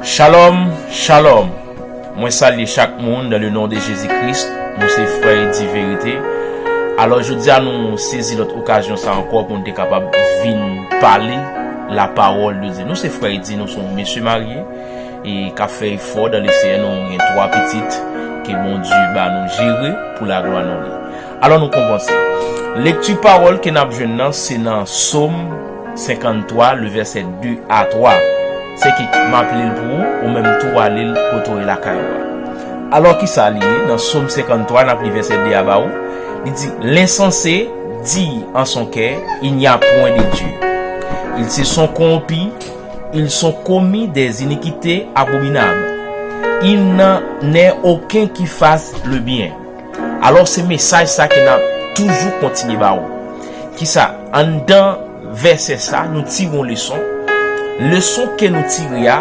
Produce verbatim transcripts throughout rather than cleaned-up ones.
Shalom, shalom. Mwen salye chak moun dans le nom de Jésus-Christ. Nou se frè Edi Verite. Alò, jodi a nou sezi lòt okazyon sa ankò pou nou te kapab vin pale la parole de Dieu. Nou se frè Edi, nou se yon mesye marye e k ap fè efò dans le Seigneur. Nou gen twa pitit ke Bondye ba nou jere pou laglwa non li. Alò, nou kòmanse. Lekti pawòl ke n ap jwenn nan, se nan Sòm senkanntwa, le vèsè de a twa. Se ki m ap li l pou ou, ou menm tou ale l kote w ye lakay ou a. Alò, ki sa li ye? Nan Sòm senkanntwa, n ap li vèsè de a ba ou. Li di, L'insensé dit en son cœur, il n'y a point de Dieu. Ils se sont corrompus, ils sont commis des iniquités abominables. Il n'en est aucun qui fasse le bien. Alò, se mesaj sa ke n ap toujou kontinye ba ou. Kisa? Anndan vèsè sa, nou tire yon leson. Leson ke nou tire a,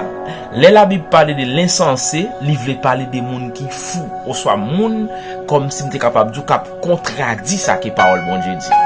lè Labib pale de lensanse, li vle pale de moun ki fou, oswa moun, kòmsi m te kapab di w, k ap kontradi sa ke pawòl Bondye di.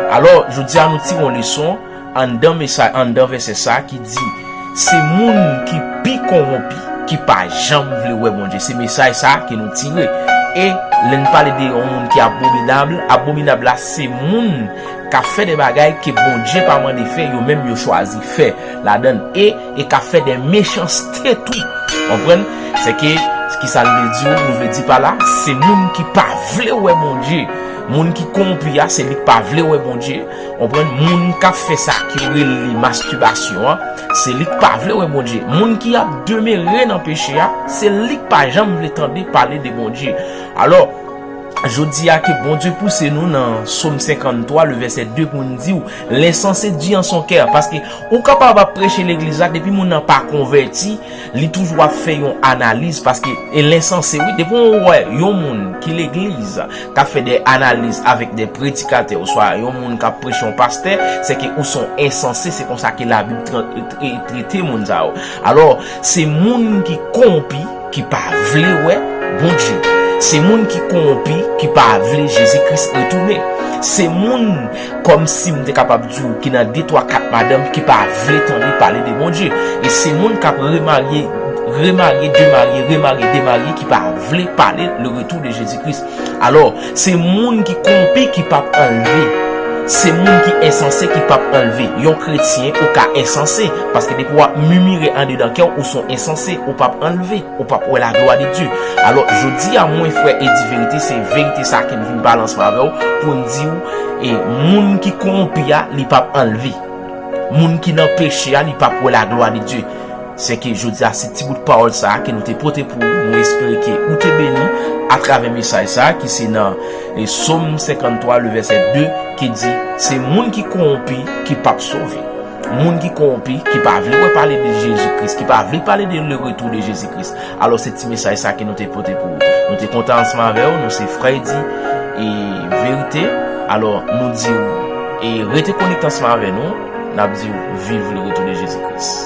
Alò, jodi a, nou tire yon leson anndan mesaj, anndan vèsè sa ki di, se moun ki pi kowonpi ki pa janm vle wè Bondye. Se mesaj sa ke nou tire. E lè n pale de yon moun ki abominab, abominab la, se moun k ap fè de bagay ke Bondye pa mande fè, yo menm yo chwazi fè ladan l. E, e k ap fè de mechanste tou. Konprann? Se ke, ki sa n vle di w, nou vle di pa la, se moun ki pa vle wè Bondye. Moun ki kowonpi a, se li k pa vle wè Bondye. Konprann? Moun k ap fè sa ki rele mastibasyon an, se li k pa vle wè Bondye. Moun ki ap demere nan peche a, se li k pa janm vle tande pale de Bondye. Alò, jodi a ke Bondye pouse nou nan Sòm senkanntwa, le vèsè de, pou n di w, l'insensé dit en son cœur, paske ou kapab ap preche legliz la, depi moun nan pa konvèti, li toujou ap fè yon analiz, paske e lensanse, wi, depi w wè yon moun ki legliz k ap fè de analiz avèk de predikatè, oswa yon moun k ap preche, yon pastè, se ke ou se yon ensanse, se konsa ke Labib tra- e trete moun sa yo. Alò, se moun ki kowonpi, ki pa vle wè Bondye. Se moun ki kowonpi, ki pa vle Jezi Kris retounen. Se moun, kòmsi m te kapab di w, ki nan de, twa, kat madanm, ki pa vle tande pale de Bondye. E se moun k ap remarye, remarye, demarye, remarye, demarye, ki pa vle pale le retour de Jésus-Christ. Alò, se moun ki kowonpi, ki p ap anlve. Se moun ki ensanse, ki p ap anlve. Yon kretyen, ou ka ensanse, paske depi w ap mimire andedan kè w, ou se yon ensanse, ou p ap anlve, ou p ap wè laglwa de Dye. Alò, jodi a, mwen, frè Edi Verite, se verite sa ke m vin pale ansanm avè w, pou m di w, e moun ki kowonpi a, li p ap anlve. Moun ki nan peche a, li p ap wè laglwa de Dye. Se ke jodi a, se ti bout pawòl sa a ke nou te pote pou ou. Nou espere ke ou te beni atravè mesaj sa a ki se nan, e, Sòm senkanntwa, le vèsè de, ki di, se moun ki kowonpi ki p ap sove. Moun ki kowonpi, ki pa vle wè pale de Jezi Kris, ki pa vle pale de le retour de Jezi Kris. Alò, se ti mesaj sa a ke nou te pote pou ou. Nou te kontan ansanm avè w, nou se frè Edi e Verite. Alò, nou di w, e rete konekte ansanm avè nou, n ap di w, viv le retour de Jezi Kris.